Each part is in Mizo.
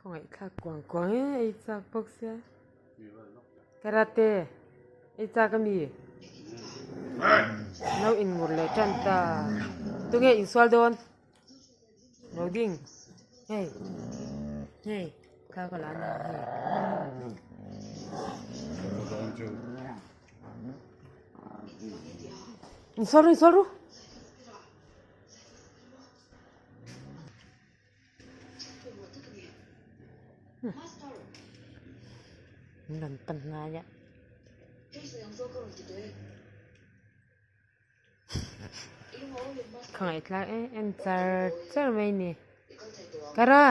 Khawngaihthlak kuang kuang e ei chak bawk sia. Karate ei chak ami? No in ngur leh tan ta. Tunge insual dawn? Lo ding. Hei. Hei. Thla ka la ania hei. Insual ru insual ru. An rawn pan hnai a. Ka ngaihthlak em em char char mai a ni. Kara!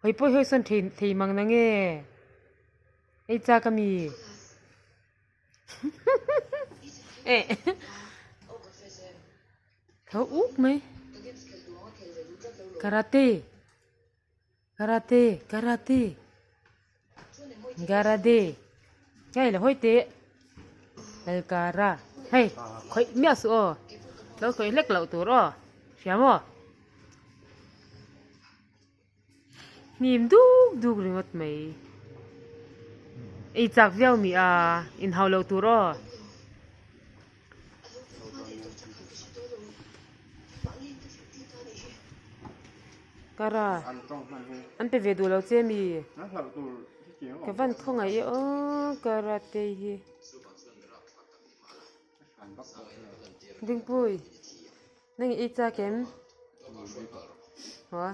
Hawi pawh hi hawi sawn thei thei mang na nge? Ei chak ami? Tho uk mai. Karate karate karate garade hei la hawi teh lalkara hei khawih miah suh aw lo khawih hlek loh tur aw hria maw hnim duk duk ringawt mai ei chak viau mi a inhau loh tur aw. Kara an pe ve duh lo che mi ka van khawngaih e aw karate hi Dingpui nang i chak em? Hua.